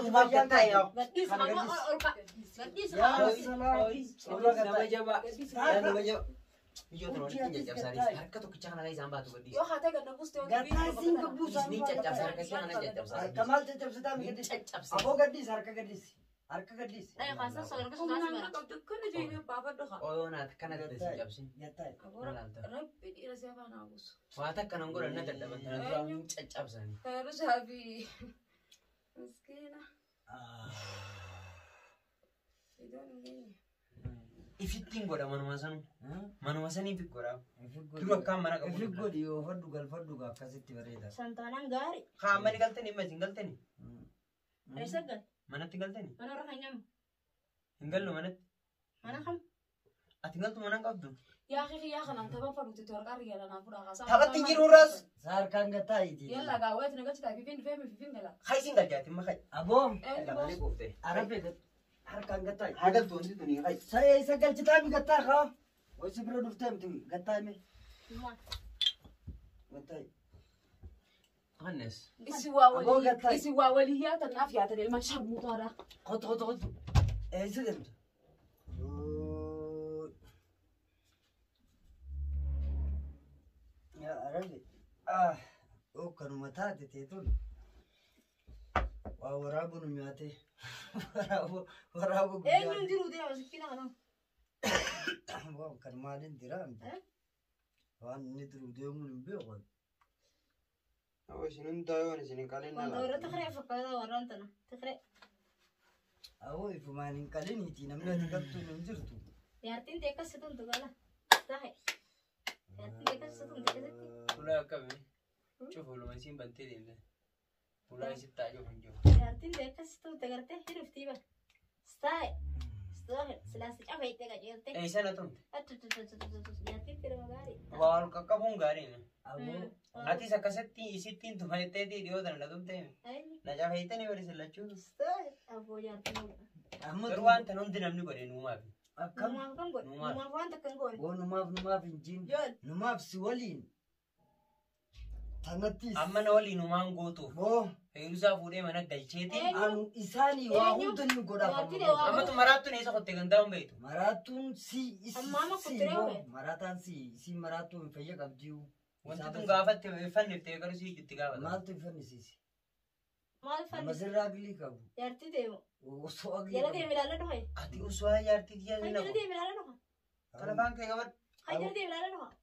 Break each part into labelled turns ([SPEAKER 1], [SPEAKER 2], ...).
[SPEAKER 1] Numaaf gattaa yaa.
[SPEAKER 2] Gadhiisi
[SPEAKER 1] Kana
[SPEAKER 2] kan
[SPEAKER 1] gadhiisi.
[SPEAKER 2] ol ka. Gadhiisi
[SPEAKER 3] Yaa
[SPEAKER 2] kan.
[SPEAKER 3] salaam. Surra
[SPEAKER 1] Nama
[SPEAKER 3] gattaa.
[SPEAKER 1] jabaa. Yaa nama jabaa. Biyyoota
[SPEAKER 3] Hojii
[SPEAKER 1] walitti
[SPEAKER 3] atis
[SPEAKER 1] caccabsaa
[SPEAKER 3] gattaa.
[SPEAKER 1] harka tokkicha kana isaan baatu gadhiisi.
[SPEAKER 2] Yoo haatee gad buuste yoo
[SPEAKER 3] Gattaa siin gabbuusaa.
[SPEAKER 1] Ni caccabsa harka ishee kana caccabsa.
[SPEAKER 3] Harka maal caccabsitaa mi
[SPEAKER 1] Ni
[SPEAKER 3] gadhiisi?
[SPEAKER 1] caccabsa.
[SPEAKER 3] Aboo gadhiisi harka gadhiisi. Harka gadhiisi.
[SPEAKER 2] Dhaya kaasaa soorga
[SPEAKER 4] Humnaan
[SPEAKER 2] sodaas
[SPEAKER 4] na
[SPEAKER 2] bara.
[SPEAKER 4] qabdu akkana jeeqee baafadhu haa.
[SPEAKER 1] Oyoo naat kana si cabsin.
[SPEAKER 3] Gattaa.
[SPEAKER 4] Aboora rabbi dhiira si afaan haa buusu.
[SPEAKER 1] Waa takka nan godhan na dadhaban tana dura ni caccabsani.
[SPEAKER 4] Feerusaa fi miskiina. Idoon hin geenye.
[SPEAKER 1] Ifittiin godha manuma sanu. Manuma saniif godha. Dura akkaan mana qabu.
[SPEAKER 3] Ifi godhi yoo fadhu galfadhu akkasitti bareeda.
[SPEAKER 2] Santaanaan gaarii.
[SPEAKER 1] Haa mani galtanii amma isin galtanii?
[SPEAKER 2] Eessa gal?
[SPEAKER 1] Manatti galtanii?
[SPEAKER 2] Mana warra kan nyamu.
[SPEAKER 1] Hin gallu manatti.
[SPEAKER 2] Mana kam?
[SPEAKER 1] Ati galtu mana hin qabdu.
[SPEAKER 4] Yaa kiyyaa kanaan tapha fadhuutti warqaa riyaala naa fudhaa kaasaa.
[SPEAKER 1] Taphatti jiru irraas.
[SPEAKER 3] Saarkaan gattaa iti.
[SPEAKER 4] Yalla gaawwee ati nagachi taa'ee fiifin dhufee fiifin gala.
[SPEAKER 1] Haa isin galchaati amma hayi.
[SPEAKER 3] Aboo
[SPEAKER 1] Lamanii quuftee.
[SPEAKER 3] arabe harkaan gattaa.
[SPEAKER 1] Haa galtu wanti tuni hayi.
[SPEAKER 3] Sa'ee isa galchitaa mi gattaa kaa? Wai si bira dhuftee miti gattaa mi?
[SPEAKER 2] Maal?
[SPEAKER 3] Gattaa.
[SPEAKER 1] Hannes.
[SPEAKER 4] Isi waa
[SPEAKER 3] Aboo
[SPEAKER 4] walii
[SPEAKER 3] gattaa.
[SPEAKER 4] isi waa walii yaatan naaf yaatan ilmaan sharmuutaadha.
[SPEAKER 3] Qotu qotu qotu. Eessa deemta? Yaa arabe. Ah, oo kanuma taate teetun. Waa waraabuu nu nyaate. Waraabuu waraabuu guyyaa.
[SPEAKER 2] Eenyuun diruu deema sikkina kana?
[SPEAKER 3] Waan kan maaliin diraa miti.
[SPEAKER 2] Eh?
[SPEAKER 3] Waan inni diruu deemuun hin beeku.
[SPEAKER 1] Awwa isin hundaa yoon isin hin qalin
[SPEAKER 2] Wanta warra Tigree fakkaata warraan tana. Tigree.
[SPEAKER 3] Awoo ifumaan hin qaliniiti namni ati galtuun hin jirtu.
[SPEAKER 2] Jaartiin ta'e akkas tumtu gala. Tahe. Jaartiin ta'e akkas tumtu akkasitti.
[SPEAKER 1] Ulaa akkami? Cufu luma isiin bantee deemte. Ulaa isitti taa cufu hin jiru.
[SPEAKER 2] Jaartiin ta'e akkas tumte gartee hin dhuftii bara. Stahe. Stahe. Silaas cafeettee qajeelte.
[SPEAKER 1] Eessa na tumte?
[SPEAKER 2] Jaartiin ta'e nama gaarii.
[SPEAKER 1] Waa ol qaqqabuun gaariin.
[SPEAKER 3] Aboo
[SPEAKER 1] Atis akkasitti isittiin tumatteetii dhiyoo tana na tumte. Na cafeettanii bari sillachuu.
[SPEAKER 2] Stahe. Aboo jaartiin.
[SPEAKER 3] amma
[SPEAKER 1] Garuu waan tan hundi namni godhe nuumaaf.
[SPEAKER 3] akkam
[SPEAKER 2] Numaaf kan godhe.
[SPEAKER 1] Numaaf.
[SPEAKER 2] Numaaf waan takka hin goone.
[SPEAKER 3] boo numaaf numaaf hin jiin
[SPEAKER 2] Joon.
[SPEAKER 3] numaaf si waliin tanattis
[SPEAKER 1] Amma na waliin numaan gootuuf.
[SPEAKER 3] boo
[SPEAKER 1] Feerusaa fuudhee mana galcheetiin.
[SPEAKER 2] Eenyu?
[SPEAKER 3] anu isaanii waa
[SPEAKER 2] Eenyu?
[SPEAKER 3] hunda ni godhaaf
[SPEAKER 2] Jaartiin
[SPEAKER 3] amma
[SPEAKER 2] waa-
[SPEAKER 1] Amma tu maraattuun eessa qottee gandaa hin beektu.
[SPEAKER 3] maraattuun si isi
[SPEAKER 2] Amma amma
[SPEAKER 3] si
[SPEAKER 2] kuttiree
[SPEAKER 3] boo
[SPEAKER 2] hore.
[SPEAKER 3] maraataan si si maraattuu hin fayya qabdiyu
[SPEAKER 1] Wanti tun gaafatte fanniftee garuu sii itti gaafata.
[SPEAKER 3] maaltu hin fannisiise
[SPEAKER 2] Maal
[SPEAKER 3] nama
[SPEAKER 2] fannise?
[SPEAKER 3] sirraa agilii qabu
[SPEAKER 2] Jaartii deemu.
[SPEAKER 3] osoo agilii
[SPEAKER 2] Jala
[SPEAKER 3] qabu
[SPEAKER 2] deemi ilaala dhufe.
[SPEAKER 1] Ati osoo jaartii kiyyaa
[SPEAKER 2] Kan
[SPEAKER 1] hin
[SPEAKER 2] jala
[SPEAKER 1] naqu.
[SPEAKER 2] deemi ilaala dhufe.
[SPEAKER 1] Kana faan kee qabadhu.
[SPEAKER 2] Kan jala deemi ilaala dhufe.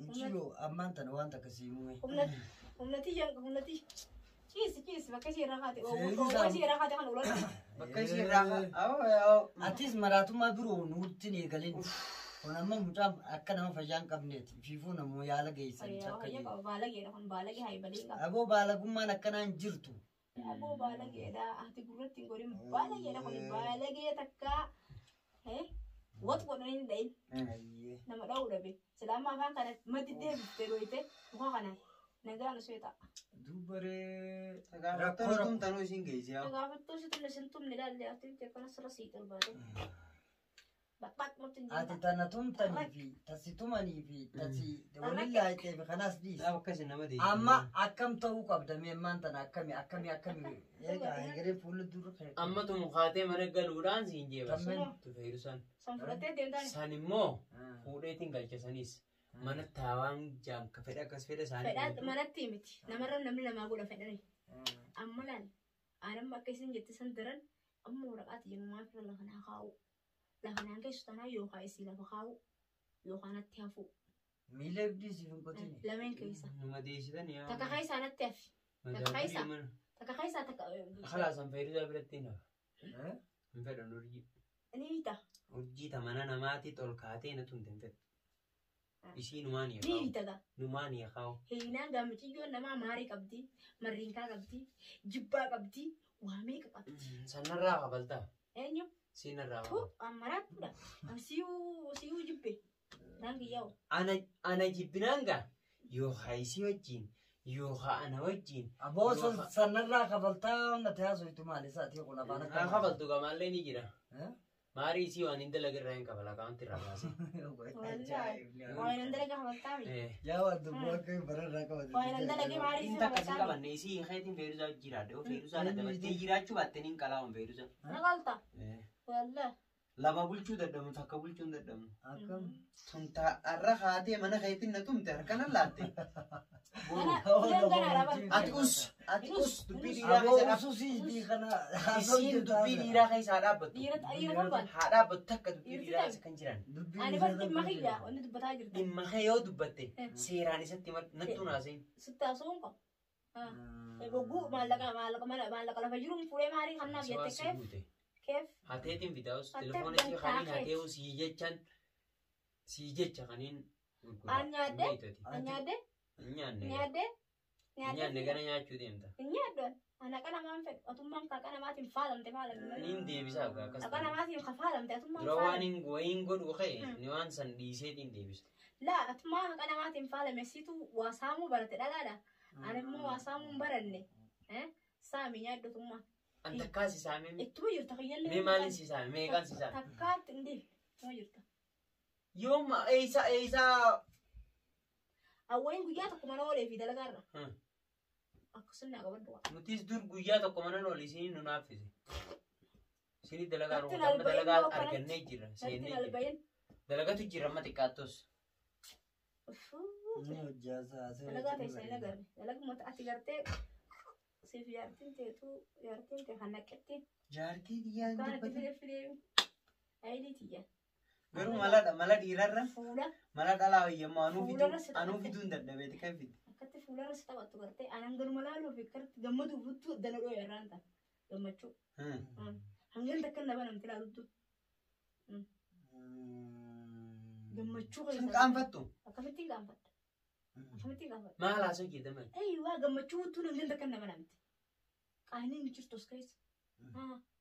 [SPEAKER 3] Injiloo ammaan tana waan takka sii muume
[SPEAKER 2] Humna humna tiyyan humna tiyya. Ciisi ciisi bakka ishee irraa kaate.
[SPEAKER 3] Seerri
[SPEAKER 2] Oowwa ishee irraa kaate kan ulaan.
[SPEAKER 1] Bakka ishee irraa awoo awoo.
[SPEAKER 3] Atis maraatummaa biroo nutti hin eegalin. Kun amma mucaan akka nama fayyaa hin qabneeti. Fiifuu namuu yaala geessan
[SPEAKER 2] Fayyaa
[SPEAKER 3] akka
[SPEAKER 2] fayyaa
[SPEAKER 3] jiru.
[SPEAKER 2] qaba baalageedha kun baalagee haa baleen qaba.
[SPEAKER 3] Aboo baalagummaan akkanaa hin jirtu.
[SPEAKER 2] Aboo baalageedha ati gurratti hin godhin baalageedha kun baalagee takka. Wat godhanii hin dhayin
[SPEAKER 3] Ayyee.
[SPEAKER 2] nama dha'uu dhabe. Silaama afaan kana maddi deebiftee dhoyite muka kanaan nagaan osoo ta'a.
[SPEAKER 3] Dubaree.
[SPEAKER 1] Gaafattoon tumtanuu isin geesse yaa.
[SPEAKER 2] Gaafattuu si tumne sin tumne ilaalle ati akkana sirra sii xirbaate. Baqbaq matti hin
[SPEAKER 3] Ati
[SPEAKER 2] jirta.
[SPEAKER 3] tana tumtanii fi tasi tumanii fi tasi waliin laayitee fi kanaas dhiisi.
[SPEAKER 1] Dhaab akkas nama deebi.
[SPEAKER 3] Amma akkam ta'uu qabda mee ammaan tana akkami akkami akkami eegaa egeree fuula dura kee.
[SPEAKER 1] Amma tun kaatee mana galuudhaan siin jeebas.
[SPEAKER 3] Tammeen.
[SPEAKER 1] Tufeerusaan.
[SPEAKER 2] San fudhattee deemtaan.
[SPEAKER 1] San immoo fuudheetiin galcha sanis mana taawaan jaam ka fedha akkas fedha isaanii.
[SPEAKER 2] Fedhaa manatti miti. Namarra namni lamaa godha fedhani. Amma laal anamma akka isin jette san daran amma waraqaati jennu maaf irra lafa naa kaa'u. Lafa naan keessu tanaa yookaan isii lafa kaa'u yookaan natti hafu.
[SPEAKER 3] Miila ibdii siif hin qotini.
[SPEAKER 2] Lameen keessa.
[SPEAKER 1] Numa deessitan yaa.
[SPEAKER 2] Takka keessaa natti hafi.
[SPEAKER 1] Madaa
[SPEAKER 2] keessa.
[SPEAKER 1] mana.
[SPEAKER 2] Takka keessaa takka.
[SPEAKER 1] Khalaasan feerusaa biratti hin hafa.
[SPEAKER 3] Eh?
[SPEAKER 1] Hin fedhan urjii.
[SPEAKER 2] Ni hiita.
[SPEAKER 1] Urjii ta mana namaatti ol kaatee na tumte hin fedhu. Isii numaan
[SPEAKER 2] Ni
[SPEAKER 1] yaa
[SPEAKER 2] hiita gaa.
[SPEAKER 1] Numaan yaa kaa'u.
[SPEAKER 2] Hiinaan gaamiciyyoon namaa maarii qabdi, marriinkaa qabdi, jibbaa qabdi, waa meeqa qabdi.
[SPEAKER 1] Sanarraa kabaltaa.
[SPEAKER 2] Eenyu?
[SPEAKER 1] Siinarraa
[SPEAKER 2] Tu
[SPEAKER 1] kabaltaa.
[SPEAKER 2] amaraattuudha. An siyuu siyuu jibbe. Naan kiyyaa'u.
[SPEAKER 1] Ana ana jibbinaan gaa yookaan isii wajjin yookaan ana wajjin.
[SPEAKER 3] Aboo sanarraa kabaltaa na taasiftu maali isaatii kun afaan
[SPEAKER 1] Haa kabaltu gamaallee ni jira.
[SPEAKER 3] Eh?
[SPEAKER 1] Maarii isii waan hin dalaga irraa hin kafala akaawuntii irraa baase.
[SPEAKER 2] Waan hin dalaga kafaltaami.
[SPEAKER 3] Yaa waan dubbii akka bararraa qabate.
[SPEAKER 2] Waan hin dalage maarii
[SPEAKER 1] Inni
[SPEAKER 2] isii
[SPEAKER 1] takka sin
[SPEAKER 2] kafaltaami.
[SPEAKER 1] qabanne isii keetiin feeruzaa jiraadhe. Feeruzaa na dabattee jiraachuu baatte niin qalaawan feeruzaa.
[SPEAKER 2] Na qalta. Wallah.
[SPEAKER 1] Lama bulchuu dadhabnu takka bulchuu hin dadhabnu.
[SPEAKER 3] Akkam.
[SPEAKER 1] Tun har'a haatee mana keetiin na tumte harkana laatte.
[SPEAKER 2] Kana uleen ganaadha bara.
[SPEAKER 1] Ati us ati us dubbii dhiiraa
[SPEAKER 3] Aboo
[SPEAKER 1] keessa
[SPEAKER 3] ususii isii kana.
[SPEAKER 1] Isiin dubbii dhiiraa keessa haa dhaabbattu.
[SPEAKER 2] Dhiira dhiira barbaada.
[SPEAKER 1] Haa dhaabbattu takka dubbii dhiiraa keessa kan jiran.
[SPEAKER 2] Ani bar dhimma kiyya wanni dubbataa jirta.
[SPEAKER 1] Dhimma kee yoo dubbatte seeraan isatti nattu naaseen.
[SPEAKER 2] Sitti haasa'uun qabu. Gogguu maallaqa maallaqa mana maallaqa lafa jiruun fuudhee maarii kannaaf jette keef keef.
[SPEAKER 1] Hateetiin fidaa'us
[SPEAKER 2] Hatee
[SPEAKER 1] telefoona isii
[SPEAKER 2] dantaa
[SPEAKER 1] kaniin
[SPEAKER 2] keeti.
[SPEAKER 1] hatee'u sii jechan sii jecha kaniin gurgura.
[SPEAKER 2] An nyaadde? An nyaadde?
[SPEAKER 1] Hin nyaanne.
[SPEAKER 2] Nyaadde?
[SPEAKER 1] Hin nyaanne gana nyaachuu deemta.
[SPEAKER 2] Hin nyaaddu. Ana haqa namaan fedhu. Atummaan haqa namaatiin faalamte faalamte.
[SPEAKER 1] Niin deebisaa akka akkas
[SPEAKER 2] Haqa namaatiin ka faalamte atummaan
[SPEAKER 1] Dura waan
[SPEAKER 2] faalamte.
[SPEAKER 1] hin wayiin godhu ka'e ni waan san dhiiseetiin deebisa.
[SPEAKER 2] Laa atummaa haqa namaatiin faalame situ waa saamuu barate dhalaadha. Ani immoo waa saamuu hin baranne. Saami nyaaddu atummaa.
[SPEAKER 1] An takkaa si saame
[SPEAKER 2] Ittuma jirta kiyyallee.
[SPEAKER 1] mee maaliin si saame meeqaan si saame?
[SPEAKER 2] Takkaatti hin deebi. Ittuma jirta.
[SPEAKER 1] Yooma eeysaa eeysaa.
[SPEAKER 2] Awwayin guyyaa tokko mana oolee fi dalagaarra. Akkasuma naa qabadhu.
[SPEAKER 1] Nutis dur guyyaa tokko mana oole isiniin nu naaffise. Isinii dalagaa
[SPEAKER 2] Natti
[SPEAKER 1] rukutamna
[SPEAKER 2] albayin
[SPEAKER 1] dalagaa
[SPEAKER 2] yoo kanatti.
[SPEAKER 1] argannee jirra
[SPEAKER 2] Natti
[SPEAKER 1] seennee jirra.
[SPEAKER 2] albayin.
[SPEAKER 1] Dalagatu jirra amma xiqqaattos.
[SPEAKER 3] Inni hojjaasaa
[SPEAKER 2] Dalagaa teessa hin agarre. Dalaguma ati gartee siif jaartiin teetu jaartiin tee kan naqetti.
[SPEAKER 1] Jaartii xiyyaa hin
[SPEAKER 2] Kaan itti
[SPEAKER 1] dubbatin.
[SPEAKER 2] fide fide ayilii tiyya.
[SPEAKER 1] Garuu mala mala dhiirarra
[SPEAKER 2] Fuula
[SPEAKER 1] mala dhalaa wayyamaa anuu fiduu
[SPEAKER 2] Fuularra si
[SPEAKER 1] anuu
[SPEAKER 2] taphatte.
[SPEAKER 1] fiduu hin dadhabeeti kan fidde.
[SPEAKER 2] akkatti fuularra si taphattu gartee anan ganuma laaluu fi akkatti gammaduu futtuu dana dhooya irraan ta'a. Gammachuu. Hangeen takka na banamte ilaaluttu. Gammachuu
[SPEAKER 1] Sun
[SPEAKER 2] keessa.
[SPEAKER 1] qaanfattu
[SPEAKER 2] Akkamittiin qaanfadha? Akkamittiin qaanfadha?
[SPEAKER 1] maal haasoo jirta maal?
[SPEAKER 2] Eeyyuu gammachuu hudduu hangeen takka na banamte. Qaaniin hin jirtu as keessa.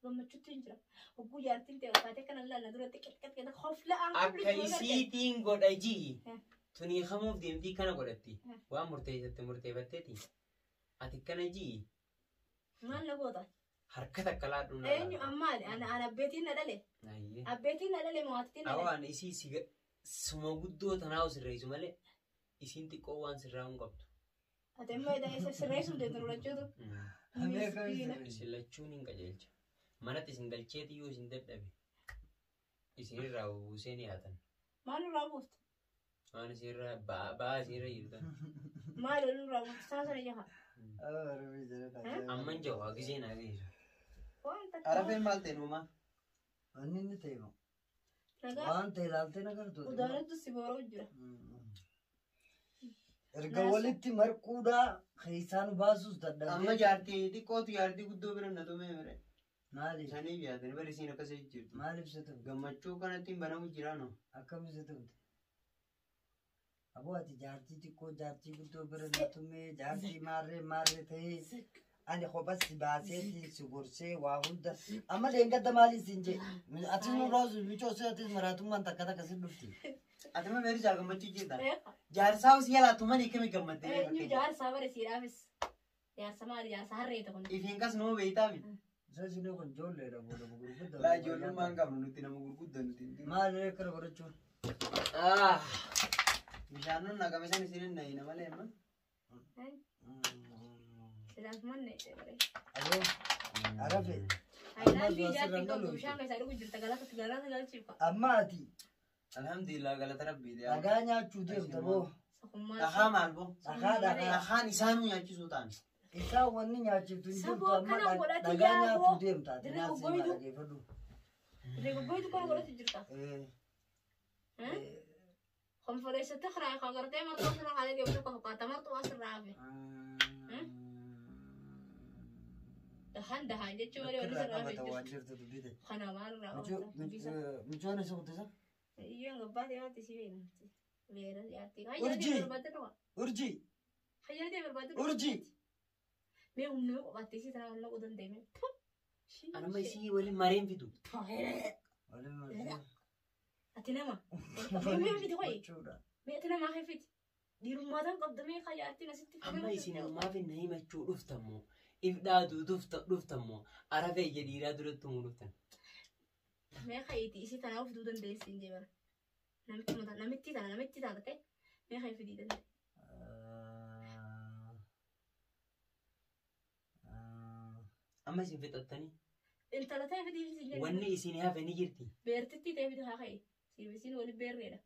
[SPEAKER 2] Gammachuutti hin jira. Hogguu jaartiin ta'e kaatee kana laalla duratti qixqixqixqa hofla'aan
[SPEAKER 1] Akka isiitiin godha jii
[SPEAKER 2] Eh.
[SPEAKER 1] tunii hamuuf deemtii kana godhatti
[SPEAKER 2] Eh.
[SPEAKER 1] waan murteessatte murteeffatteeti. Ati kana jii
[SPEAKER 2] Maal na goota?
[SPEAKER 1] harka takka laadhu na
[SPEAKER 2] Eenyu ammaali? Ana ana abbeetiin na dhale.
[SPEAKER 1] laala.
[SPEAKER 2] Abbeetiin na dhale mo'attiin na dhale.
[SPEAKER 1] Awwaan isii si suma guddoo tanaa sirreessu malee isiin xiqqoo waan sirraa hin qabdu.
[SPEAKER 2] Ati immoo isa sirreessuuf deemtu nulachuutu. Miskiina.
[SPEAKER 1] Isin lachuun hin qajeelcha. Manatti isin galcheeti yoo isin dadhabe isinirraa buusee ni haatan.
[SPEAKER 2] Maal nurraa buuftu?
[SPEAKER 1] Waan isinirraa ba'aa isinirra jirtan.
[SPEAKER 2] Maal nurraa buuftu? Saa sana jaha.
[SPEAKER 1] Amman jahu haa gisee naa geessu.
[SPEAKER 2] Waan takka.
[SPEAKER 1] Arafeen maal ta'e nuuma?
[SPEAKER 3] Wanni inni ta'e moo?
[SPEAKER 2] Nagaa
[SPEAKER 3] Waan ta'e ilaaltee nagartu.
[SPEAKER 2] udaanatu si boora'u jira.
[SPEAKER 3] Erga walitti marquudhaa keessaan baasus
[SPEAKER 1] Amma
[SPEAKER 3] dadhabee.
[SPEAKER 1] jaartii xiqqootu jaartii guddoo bira na tumee mire.
[SPEAKER 3] Maaliif?
[SPEAKER 1] Isaaniif yaadani bari isiin akkasii jirti.
[SPEAKER 3] Maaliif si tumte?
[SPEAKER 1] Gammachuu kanatti hin banamu jiraano.
[SPEAKER 3] Akkam si tumte? Aboo ati jaartii xiqqoo jaartii guddoo bira na tumee jaartii maarree maarree ta'ee ani kopha si baaseeti si gorsee waa hunda amma leengadda maaliin siin jee atis nurraa micoosee atis maraatummaan takka takka si dhufti.
[SPEAKER 1] Ati ma meerisaa gammachuu jirta?
[SPEAKER 2] Eeqa.
[SPEAKER 1] Jaarsaa usii jalaa tumanii kami gammaddee
[SPEAKER 2] Eenyu jaarsaa bare siidhaafis. Jaarsa maali? Jaarsa harree ta'u kun.
[SPEAKER 1] Ifiin kas nama beeytaami.
[SPEAKER 3] Isa isin kun ijoolleedha booda gurguddaa.
[SPEAKER 1] Laa ijoollummaa hin qabnu nuti nama gurguddaa nuti.
[SPEAKER 3] Maali akkana godhachuun?
[SPEAKER 1] Bishaan nun naqame san isin hin nayina malee amma.
[SPEAKER 2] Silaaf manne bare.
[SPEAKER 3] Aboo arafe
[SPEAKER 2] Ayilaandii jaartiin qabdu bishaan keessaa dhugu jirta galata galata galchiif qabu.
[SPEAKER 3] amma ati
[SPEAKER 1] Alhamdulillah galata rabbii.
[SPEAKER 3] dhagaa nyaachuu deemta boo
[SPEAKER 2] Sakummaa.
[SPEAKER 1] Dhahaa maal boo?
[SPEAKER 3] dhagaa dhagaa
[SPEAKER 1] Dhahaan isaanuu nyaachisuu ta'an.
[SPEAKER 3] isaan wanni nyaachiftu hin jirtu
[SPEAKER 2] Saboo
[SPEAKER 3] amma
[SPEAKER 2] akkana godhati
[SPEAKER 3] dhagaa
[SPEAKER 2] yaa
[SPEAKER 3] nyaachuu
[SPEAKER 2] boo.
[SPEAKER 3] deemta ati
[SPEAKER 2] Dirree
[SPEAKER 3] nyaachii
[SPEAKER 2] goggooydu.
[SPEAKER 3] dhaggeeffadhu.
[SPEAKER 2] Reegogoytu kana godhatu jirta. Konfoleessatti karaa kan gartee marxoo sirra kalee deemtu qofa qaata marxoo asirraa hafe. Dahan dahan jechuun malee wanni sirraa hafe
[SPEAKER 3] Qabata waan
[SPEAKER 2] jirtu.
[SPEAKER 3] jirtu dubbite.
[SPEAKER 2] Kana maal irraa qabata?
[SPEAKER 3] Michoon isa guddisa.
[SPEAKER 2] Iyyoo gabbaatee waanti si beekamti. Beera jaartii.
[SPEAKER 3] Urjii.
[SPEAKER 2] Hayyaatee barbaadde dhuga.
[SPEAKER 3] Urjii.
[SPEAKER 2] Hayyaatee barbaadde dhuga.
[SPEAKER 3] Urjii.
[SPEAKER 2] Mee humna yoo qabaatte isii tana wal naquu dandeenye.
[SPEAKER 1] Anuma isii waliin mareen fidu.
[SPEAKER 3] Waliin marsee.
[SPEAKER 2] Ati nama. Mee fiti qoyi.
[SPEAKER 3] Gochuudha.
[SPEAKER 2] Mee ati namaa kee fiti. Dhiirummaatan qabda mee hayyaattiin asitti.
[SPEAKER 1] Amma isin ammaaf na himachuu dhuftammoo if dhaatuu dhuftammoo arafee ija dhiiraa duratti himuu dhuftan.
[SPEAKER 2] Mee ka'iiti isii tanaaf fiduu dandeessi hin jee bara. Namitti mata namitti tana namitti tana ta'e mee ka'i fidii danda'e.
[SPEAKER 1] Amma isin fixattanii
[SPEAKER 2] Intala ta'e fidii fi siin
[SPEAKER 1] wanni isin hafe ni jirti.
[SPEAKER 2] Beertitti ta'e fidii haa ka'i. Siif isiin wali beerreedha.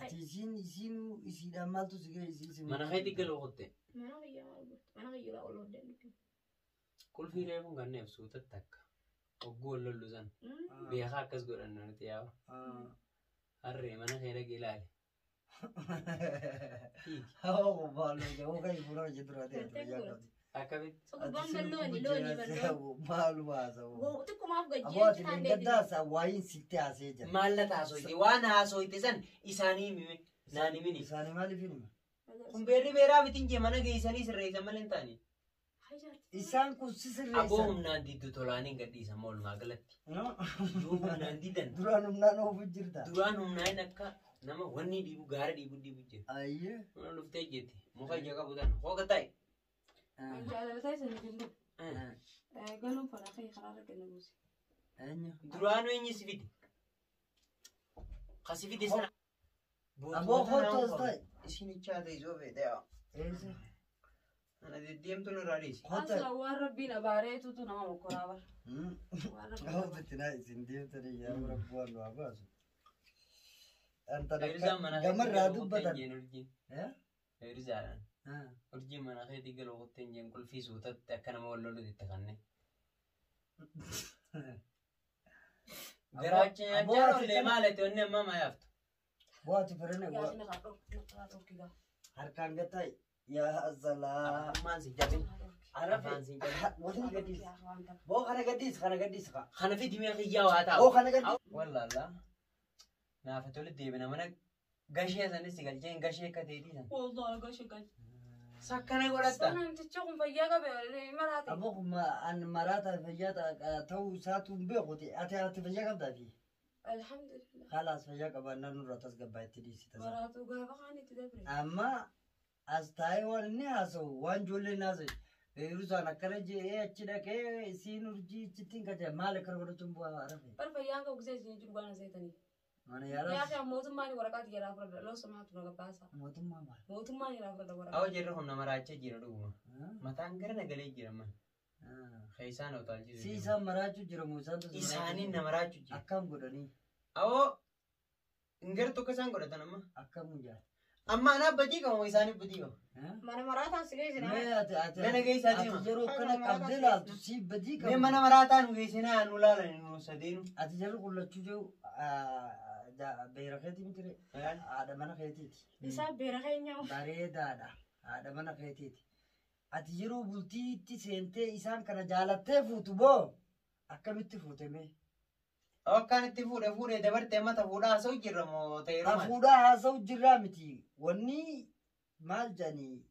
[SPEAKER 3] Ati isiin isiinuu isiidhaan maaltu si ga'e isii
[SPEAKER 1] Mana keetti galuu qotte.
[SPEAKER 2] Mana kiyya maal gooti? Mana kiyya laa ol hodhan dhufi.
[SPEAKER 1] Qulfii reefuun kanneen suutatti akka. Ogguu wal lollu san. Beekaa akkas godhanna nuti yaa'u. Harree mana kee dhaqee ilaali. Fiigi. Akkamitti?
[SPEAKER 2] Gurbaan ballooni looni ballooni.
[SPEAKER 3] Maaluma haasa'u.
[SPEAKER 2] Xiqqumaaf
[SPEAKER 3] Aboo ati
[SPEAKER 2] gajjee taan
[SPEAKER 3] leengaddaas waayin sitti haasee jira.
[SPEAKER 1] Maalla taasoyte waan haasoyte san isaanii himime naan himini.
[SPEAKER 3] Isaanii maaliif hima?
[SPEAKER 1] Kun beerri beeraa mitiin jee mana geessanii sirreessan malee hin taane.
[SPEAKER 3] Isaan kun si
[SPEAKER 1] Aboo
[SPEAKER 3] sirreessan.
[SPEAKER 1] humnaan diddu tolaanii hin gadhiisan oolmaa galatti. Yoo humnaan didan
[SPEAKER 3] Duraan humnaan oofu jirta.
[SPEAKER 1] duraan humnaan akka nama wanni dhiibu gaara dhiibu dhiibu jira.
[SPEAKER 3] Ayyee.
[SPEAKER 1] Mana dhuftee jetti muka ija qabu tan hooga ta'e.
[SPEAKER 4] Jaalala ta'e sana kennu. Galuun fadhaa kee karaa irra kenna buuse.
[SPEAKER 3] Eenyu?
[SPEAKER 1] Duraanuu eenyu si fide? Ka si fide sana.
[SPEAKER 3] Aboo kottu as ta'e.
[SPEAKER 1] Isin ichaa ta'e isoo feete yaa.
[SPEAKER 3] Eessa?
[SPEAKER 1] Ana deddeemtu nurraa dhiisi.
[SPEAKER 3] Kottu.
[SPEAKER 4] Asla waan rabbiin abaareetutu nama mokkoraa bara. Waan rabbiin
[SPEAKER 3] Aboo
[SPEAKER 4] abaare.
[SPEAKER 3] bitinaa isin deemtanii yaa rabbi waan nu haa baasu. Antana
[SPEAKER 1] Eerizaan mana keetti
[SPEAKER 3] gamarraa
[SPEAKER 1] galuu qotteen
[SPEAKER 3] dubbatan.
[SPEAKER 1] jeen urjiin.
[SPEAKER 3] Eh?
[SPEAKER 1] Eerizaadhaan. Urjiin mana keetti galuu qotteen jeen qulfii suutatti akka nama wal lolutti itti kanne. Garaacha
[SPEAKER 3] Aboo
[SPEAKER 1] nyaachaa
[SPEAKER 3] ati
[SPEAKER 1] oollee
[SPEAKER 3] kana-
[SPEAKER 1] maal ati onnee ammaa maa yaaftu?
[SPEAKER 3] Boo ati firina
[SPEAKER 4] Yaa isin irraa dhorki irraa dhorki gaa.
[SPEAKER 3] harkaan gataa yaa salaa.
[SPEAKER 1] Afaan si jabin.
[SPEAKER 3] Arafe
[SPEAKER 1] Afaan si jabin.
[SPEAKER 3] waliin gadiis.
[SPEAKER 4] Yaa waan ta'e.
[SPEAKER 3] Boo kana gadiis kana gadiis kaa.
[SPEAKER 1] Kana fidi mee kiyyaa waa taa'u.
[SPEAKER 3] Boo kana gadiis.
[SPEAKER 1] Wallaallaa. Naafa tole deebina mana gashee sanis si galcheen gashee akka ta'eetii san.
[SPEAKER 4] Waldaa gashee galche.
[SPEAKER 1] Sakkana godhatta.
[SPEAKER 4] Namtichi kun fayyaa qabe maraate.
[SPEAKER 3] Aboo kun an maraataa fayyaa ta'uu isaatu hin beekuti. Ati ati fayyaa qabdaa fi
[SPEAKER 4] Alhamdulillah.
[SPEAKER 3] khalaas fayyaa qabaannaan nurraa tasgabbaa itti dhiisita.
[SPEAKER 4] Maraatu gaafa kaan itti dabre.
[SPEAKER 3] Amma as taa'ee waan inni haasa'u waan ijoolleen haasa'u. Beerusaan akkana jedhee achi dhaqee isiin urjii ichittiin kajaa'e maal akkana godhachuun bu'aa arafe.
[SPEAKER 4] Bar fayyaan qabu gisee isin jiru waan aseetanii.
[SPEAKER 3] Mana
[SPEAKER 4] Yaa
[SPEAKER 3] yaalaas
[SPEAKER 4] fi mootummaan waraqaa jalaa fudhadha. Loo samaatu na gabbaasa.
[SPEAKER 3] mootummaa maal?
[SPEAKER 4] Mootummaan jalaa fudhadha waraqaa.
[SPEAKER 1] Awa jirri kun nama raachaa jira dhuguma. Mataan gara nagalee jira man. Keessaan otaalchisu.
[SPEAKER 3] Si isaan maraachuu jira moo isaan tu si maraachuu
[SPEAKER 1] Isaaniin
[SPEAKER 3] jira?
[SPEAKER 1] nama raachuu jira.
[SPEAKER 3] Akkam godhanii?
[SPEAKER 1] Awoo hin gartuu akka isaan godhatan amma.
[SPEAKER 3] Akkam guyyaa?
[SPEAKER 1] Amma anaa badii qabu isaaniif badii qabu.
[SPEAKER 2] Mana maraataan si geessina.
[SPEAKER 3] Mee ati ati
[SPEAKER 1] Mana keessa
[SPEAKER 3] ati
[SPEAKER 1] deema.
[SPEAKER 3] yeroo kana qabdee laaltu si badii
[SPEAKER 1] Mee
[SPEAKER 3] qabu.
[SPEAKER 1] mana maraataa nu geessinaa nu laalan nu sadeenu.
[SPEAKER 3] Ati jarri qullachuu jiru beera keetii miti ree? Haadha mana keetiiti.
[SPEAKER 2] Isaa beera keenya.
[SPEAKER 3] Bareedaadha. Haadha mana keetiiti. Ati yeroo bultiitti seentee isaan kana jaalattee fuutu boo akkamitti fuute mee?
[SPEAKER 1] Akkaan itti fuudhe fuudhe dabarte amma ta fuudhaa haasa'u jirra moo ta'e
[SPEAKER 3] Ta
[SPEAKER 1] yeroo
[SPEAKER 3] fuudhaa haasa'u jirraa miti. Wanni maal jedhanii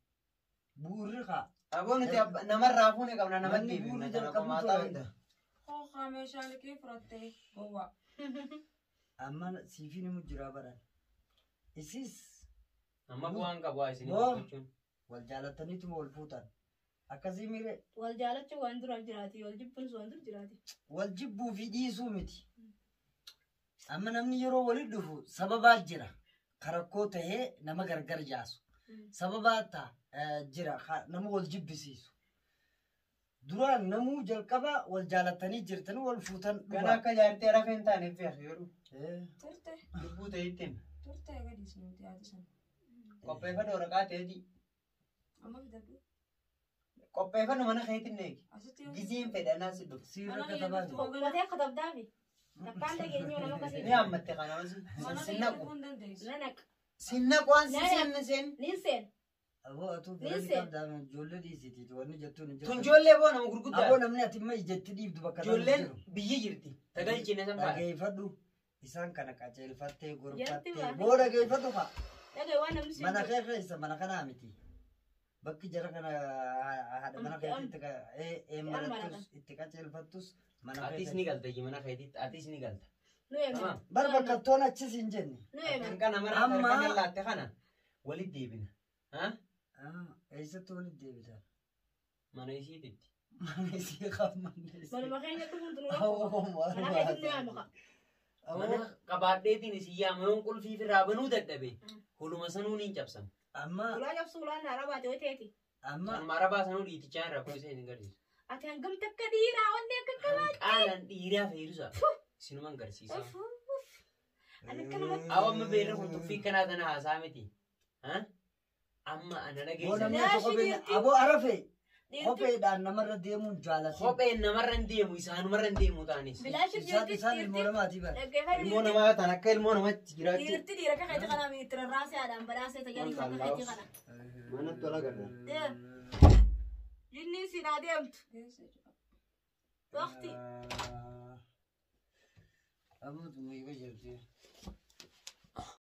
[SPEAKER 3] bu'uurri kaa.
[SPEAKER 1] Aboo nuti namarraa fuune qabna namatti
[SPEAKER 3] Manni
[SPEAKER 1] deebifna
[SPEAKER 3] bu'uurri
[SPEAKER 1] tana
[SPEAKER 3] jalqabu
[SPEAKER 1] qomaataa
[SPEAKER 3] ture.
[SPEAKER 1] hunda.
[SPEAKER 4] Hookaa meeshaa liqii fudhattee gowwaa.
[SPEAKER 3] Amma siifiin himu jiraa baran. Isis
[SPEAKER 1] Amma bu'aan qabu haa isin
[SPEAKER 3] Boo.
[SPEAKER 1] jechuun.
[SPEAKER 3] wal jaalattaniituma wal fuutan. Akkasii miire
[SPEAKER 2] Wal jaalachuu waan duraaf jiraati. Wal jibbuun waan dur jiraati.
[SPEAKER 3] wal jibbuu fi dhiisuu miti. Amma namni yeroo walitti dhufu sababaa jira. Karakkoo tahee nama gargar jaasu. Sababaa ta'a jira nama wal jibbisiisu. Duraan namuu jalqaba wal jaalattanii jirtanii wal fuutan
[SPEAKER 1] Gana
[SPEAKER 3] dhugaa.
[SPEAKER 1] akka jaartee rafee hin taane feeku yeroo
[SPEAKER 4] Turte
[SPEAKER 1] lubbuu ta'e ittiin
[SPEAKER 4] turte gadiis nuti yaadu sana.
[SPEAKER 1] qopheeffadhu waraqaa ta'eeti.
[SPEAKER 4] Amma fidadhu.
[SPEAKER 1] Qopheeffadhu mana keetiin eegi.
[SPEAKER 4] Asitti yoo
[SPEAKER 1] Gisiin fedhanaa si dhufu.
[SPEAKER 3] Siirra
[SPEAKER 4] Mana
[SPEAKER 3] katabaa
[SPEAKER 4] kiyya
[SPEAKER 3] jiru.
[SPEAKER 2] Qotee akka tabdaafi. Takkaan dhageenyoo nama akkasii.
[SPEAKER 1] Ni hammatte kanamas
[SPEAKER 4] mana
[SPEAKER 1] sin
[SPEAKER 4] kiyya
[SPEAKER 1] naqu.
[SPEAKER 4] dhufuu hin dandeessu.
[SPEAKER 2] Na naqa.
[SPEAKER 1] Sin naqu waan si
[SPEAKER 2] Na
[SPEAKER 1] seen seen.
[SPEAKER 2] Niin seen.
[SPEAKER 3] Aboo atuu
[SPEAKER 2] Ni
[SPEAKER 3] biraan
[SPEAKER 2] seen.
[SPEAKER 3] qabdaa ijoollee dhiisiti wanni jettuun hin
[SPEAKER 1] Tun
[SPEAKER 3] jirtu.
[SPEAKER 1] ijoollee boo nama
[SPEAKER 3] Aboo
[SPEAKER 1] gurguddaa.
[SPEAKER 3] namni ati imma ijatti dhiibdu bakka sana hin
[SPEAKER 1] Ijoolleen
[SPEAKER 3] jiru.
[SPEAKER 1] biyyi jirti. Tagalchine san fa'a.
[SPEAKER 3] Dhageeffadhu isaan kana qajeelfattee
[SPEAKER 2] Jalatti
[SPEAKER 3] gorfattee
[SPEAKER 2] waa.
[SPEAKER 3] boo dhageeffadhu fa'a.
[SPEAKER 2] Dhagee waan namni
[SPEAKER 3] Mana
[SPEAKER 2] siin
[SPEAKER 3] kee keessa mana kanaa miti. Bakki jara kana haadha mana keetitti eemmarattus itti qajeelfattus mana kee
[SPEAKER 1] Atis ni galta mana keetitti atis ni galta.
[SPEAKER 2] Nu eeman.
[SPEAKER 1] Tamam.
[SPEAKER 3] Bar bakkattoon achis hin jenne.
[SPEAKER 2] Nu eeman.
[SPEAKER 1] Kan kana mara
[SPEAKER 3] Amma-
[SPEAKER 1] harkaan laatte kana walitti deebina. Ha?
[SPEAKER 3] Eessatti walitti deebitan?
[SPEAKER 1] Mana isiititti.
[SPEAKER 3] Mana isii qabmanne.
[SPEAKER 2] Manuma keenya dhufuun tunu
[SPEAKER 3] Awwa
[SPEAKER 2] Mana keetti nu yaama.
[SPEAKER 1] Mana qabaadheetiin isin yaama yoon qulfii firraa banuu dadhabe huluma sanuu niin cabsama.
[SPEAKER 3] Amma
[SPEAKER 2] Ulaa cabsuu ulaan haaraa baate yoo ta'eeti.
[SPEAKER 3] amma
[SPEAKER 1] Kanuma arabaa sanuu dhiitichaa irraa kun isa hin agarsiisu.
[SPEAKER 2] Ati hangam takka dhiiraa wanni akka qabaate.
[SPEAKER 1] Qaalaan dhiiraa feerusa isinuman agarsiisa.
[SPEAKER 2] Uff, uff. Ani akkanumatti.
[SPEAKER 1] Awa amma beerri kun tuffii kanaa tana haasaa miti. Amma ana
[SPEAKER 3] Boo
[SPEAKER 1] dhageessa.
[SPEAKER 3] namni
[SPEAKER 2] Laashi
[SPEAKER 3] kopheen
[SPEAKER 2] dhiirti.
[SPEAKER 3] aboo arafe
[SPEAKER 2] Dhiirti
[SPEAKER 3] kopheedhaan namarra deemuun jaalatin.
[SPEAKER 1] Kopheen namarra hin deemu isaanumarra hin deemu ta'anis.
[SPEAKER 2] bilaashi
[SPEAKER 3] Isaan
[SPEAKER 2] dhiirti
[SPEAKER 3] isaan ilmoo
[SPEAKER 2] dhiirti.
[SPEAKER 3] namaatii bara.
[SPEAKER 2] Dhaggeeffadhu
[SPEAKER 1] Ilmoo
[SPEAKER 2] dhiirti.
[SPEAKER 1] namaa tan akka ilmoo namatti jiraachuu.
[SPEAKER 2] Dhiirti dhiira akka keetii kana itti rarraasee haadhaan badhaasee tajaajila akka keetii kana.
[SPEAKER 1] Mana tola garra.
[SPEAKER 2] Deem. Jinniin siin haa deemtu. Waqti.
[SPEAKER 3] Aboo tumii bajabte.